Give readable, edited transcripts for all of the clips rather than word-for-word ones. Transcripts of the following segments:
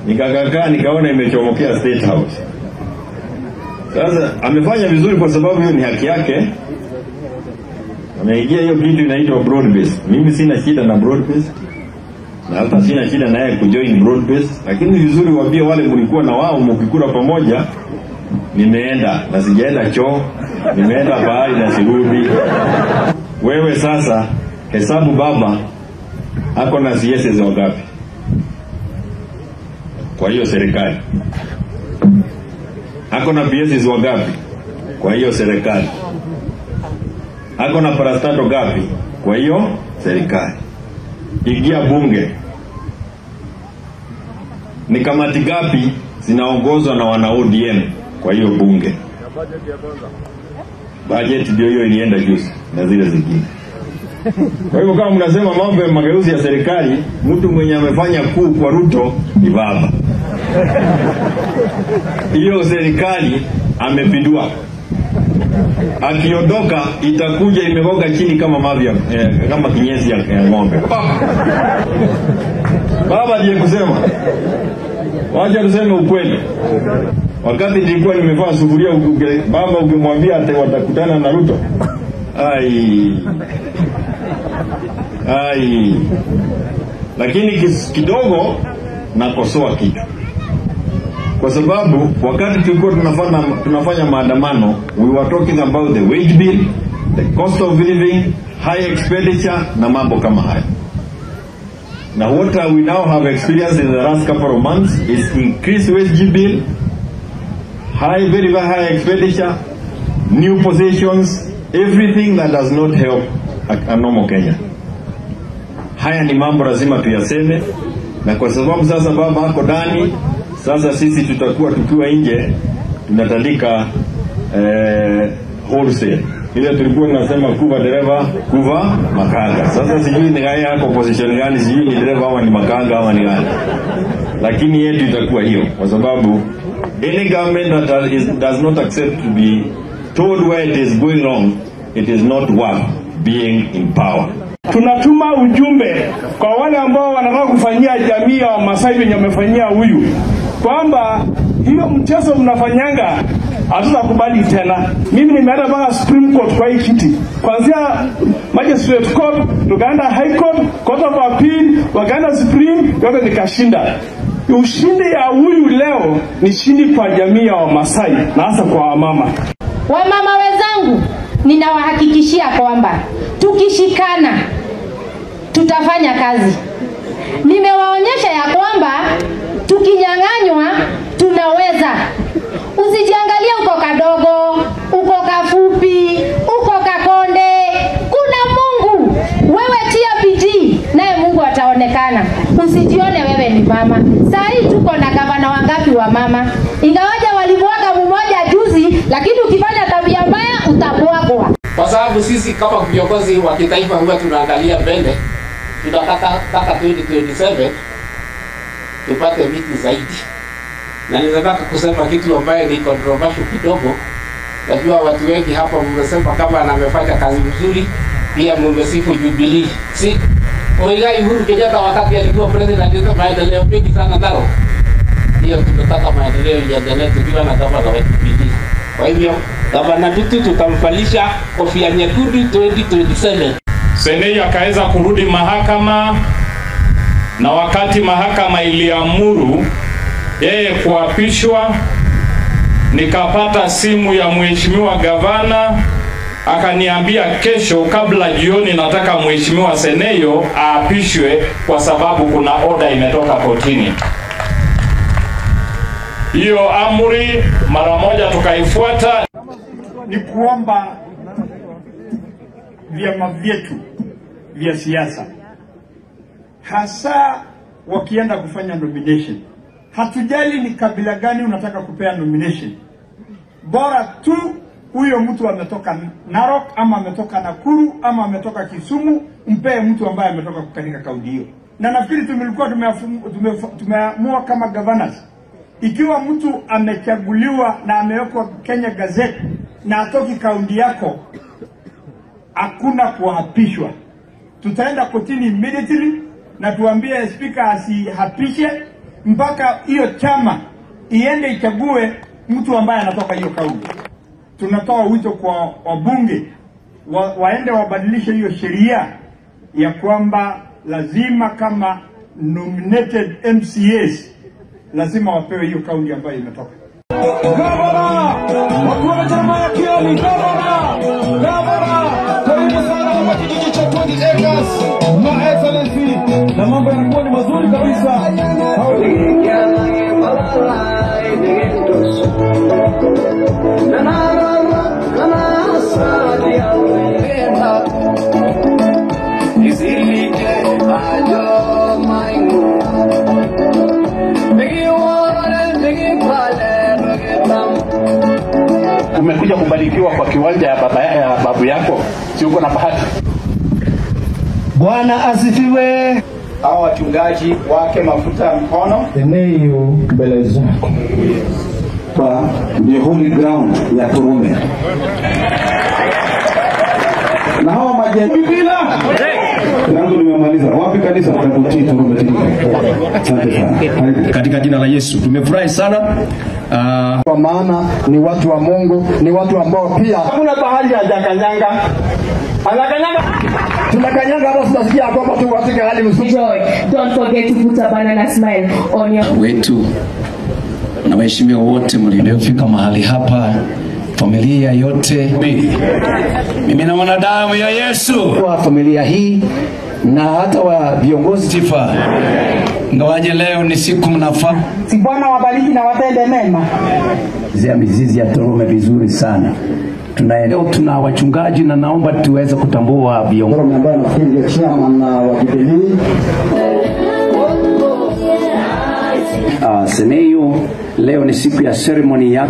Nikakaa nikaona imechomokea State House. Sasa amefanya vizuri kwa sababu hiyo ni haki yake. Ameingia hiyo kitu inaitwa broad base. Mimi sina shida na broad base. Na hata sina shida na yeye kujoin broad base, lakini vizuri waambie wale mlikuwa na wao mkikula pamoja, nimeenda na sijaenda choo, nimeenda bahari na sirudi. Wewe sasa hesabu baba ako na CSs wangapi kwa hiyo serikali? Ako na PSs wangapi kwa hiyo serikali? Ako na parastato ngapi kwa hiyo serikali? Ingia bunge, ni kamati gapi zinaongozwa na wana ODM kwa hiyo bunge? Budget ndio hiyo ilienda juzi na zile zingine. Kwa hivyo kama mnasema mambo ya mageuzi ya serikali, mtu mwenye amefanya kuu kwa Ruto ni baba. Hiyo serikali amepindua. Akiondoka itakuja imegonga chini kama mavya, kama kinyesi ya ng'ombe. Baba ndiye kusema. Wacha tuseme ukweli. Wakati nilikuwa nimevaa sufuria, baba ukimwambia watakutana na Ruto, ai ai. Lakini kidogo nakosoa kitu. Kwa sababu wakati tulikuwa tunafanya maandamano, we were talking about the wage bill, the cost of living, high expenditure na mambo kama haya. Now what we now have experienced in the last couple of months is increased wage bill, high, very, very high expenditure, new positions, everything that does not help a normal Kenya. Haya ni mambo lazima tuyaseme, na kwa sababu sasa baba ako ndani, sasa sisi tutakuwa tukiwa nje tunatandika wholesale. Ile tulikuwa tunasema kuva dereva, kuva makanga. Sasa sijui ni gani yako position gani, sijui ni dereva ama ni makanga ama ni gani. Lakini yetu itakuwa hiyo kwa sababu any government that does not accept to be told where it is going wrong, it is not worth being in power. Tunatuma ujumbe kwa wale ambao wanataka kufanyia jamii ya Wamasai wenye wamefanyia huyu, kwamba hiyo mchezo mnafanyanga hatutakubali tena. Mimi nimeenda mpaka Supreme Court kwa hii kiti, kuanzia Magistrate Court, tukaenda High Court, Court of Appeal, wakaenda Supreme, yote nikashinda. Ushindi ya huyu leo ni shindi kwa jamii ya Wamasai na hasa kwa wamama. Wamama wenzangu, ninawahakikishia kwamba tukishikana tutafanya kazi. Nimewaonyesha ya kwamba tukinyang'anywa tunaweza. Usijiangalie uko kadogo, uko kafupi, uko kakonde. Kuna Mungu. Wewe tia bidii, naye Mungu ataonekana. Usijione wewe ni mama. Saa hii tuko na gavana wangapi wa mama? Ingawaje walimwaga mmoja juzi, lakini ukifanya tabia mbaya utabwagwa. Kwa sababu sisi kama viongozi wa kitaifa huwa tunaangalia mbele, tunataka 2027 tupate viti zaidi. Na ninataka kusema kitu ambaye ni controversial kidogo. Najua watu wengi hapa mmesema kama amefanya kazi nzuri, pia mmesifu Jubilee. Si Muigai Uhuru Kenyatta wakati alikuwa president alileta maendeleo mengi sana nalo. Ndio tunataka maendeleo yaendelee tukiwa na gavana wa Jubilee. Kwa hivyo gavana Ndutu tutamvalisha kofia nyekundu 2027. Senei akaweza kurudi mahakama, na wakati mahakama iliamuru yeye kuapishwa, nikapata simu ya mheshimiwa gavana akaniambia kesho kabla jioni nataka mheshimiwa Seneyo aapishwe kwa sababu kuna order imetoka kotini. Hiyo amri mara moja tukaifuata. Ni kuomba vyama vyetu vya siasa, hasa wakienda kufanya nomination, hatujali ni kabila gani unataka kupea nomination, bora tu huyo mtu ametoka Narok ama ametoka Nakuru ama ametoka Kisumu, mpee mtu ambaye ametoka katika kaunti hiyo. Na nafikiri tumilikuwa tumeamua kama governors, ikiwa mtu amechaguliwa na amewekwa Kenya Gazette na atoki kaunti yako, hakuna kuapishwa. Tutaenda kotini immediately na tuambie speaker asihapishe mpaka hiyo chama iende ichague mtu ambaye anatoka hiyo kaunti. Tunatoa wito kwa wabunge waende wabadilishe hiyo sheria ya kwamba lazima kama nominated MCAs lazima wapewe hiyo kaunti ambayo imetoka. Gavana, wakiwa na chama ya Kioni, gavana, gavana, karibu sana hapa kijiji cha 20 acres, My Excellency, na mambo yanakuwa ni mazuri kabisa. Umekuja kubarikiwa kwa kiwanja ya baba ya babu yako, si uko na bahati? Bwana asifiwe. Hawa wachungaji wake mafuta ya mkono eneo mbele zako kwa the holy ground ya Turume. Na hawa majengo bila langu nimemaliza. Wapi kanisa mtakutii Turume tena? Asante sana. Katika jina la Yesu tumefurahi sana. Kwa maana ni watu wa Mungu, ni watu ambao pia hakuna bahari ya jakanyanga. Anakanyanga. Tunakanyanga hapa, tunasikia kwamba tu katika hali nzuri. Don't forget to put a banana smile on your wetu na waheshimiwa wote mliofika mahali hapa, familia yote. Mimi na wanadamu ya Yesu kwa familia hii na hata wa viongozi tifa. Ingawaje leo ni siku mnafaa. Si Bwana wabariki na watende mema. Zia mizizi ya Turume vizuri sana. Tuna wachungaji na naomba tuweze kutambua viongozi ambaye nafikiri ndio chairman wa Jubilee. Seneyo, leo ni siku ya ceremony ya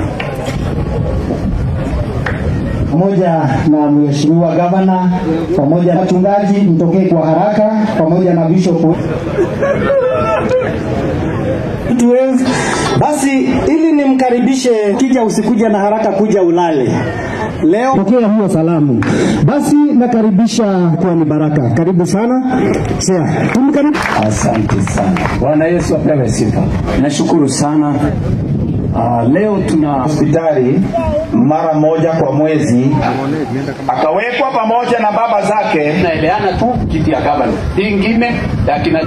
pamoja na mheshimiwa gavana, pamoja na wachungaji, mtokee kwa haraka, pamoja na bishop. Basi ili nimkaribishe, kija usikuja na haraka, kuja ulale. Leo pokea hiyo salamu. Basi nakaribisha kwa ni baraka. Karibu sana. Sasa tumkaribishe. Asante sana. Bwana Yesu apewe sifa. Nashukuru sana. Leo tuna hospitali mara moja kwa mwezi, akawekwa pamoja na baba zake. Tunaeleana tu kiti ya gavana. Ingine ya kina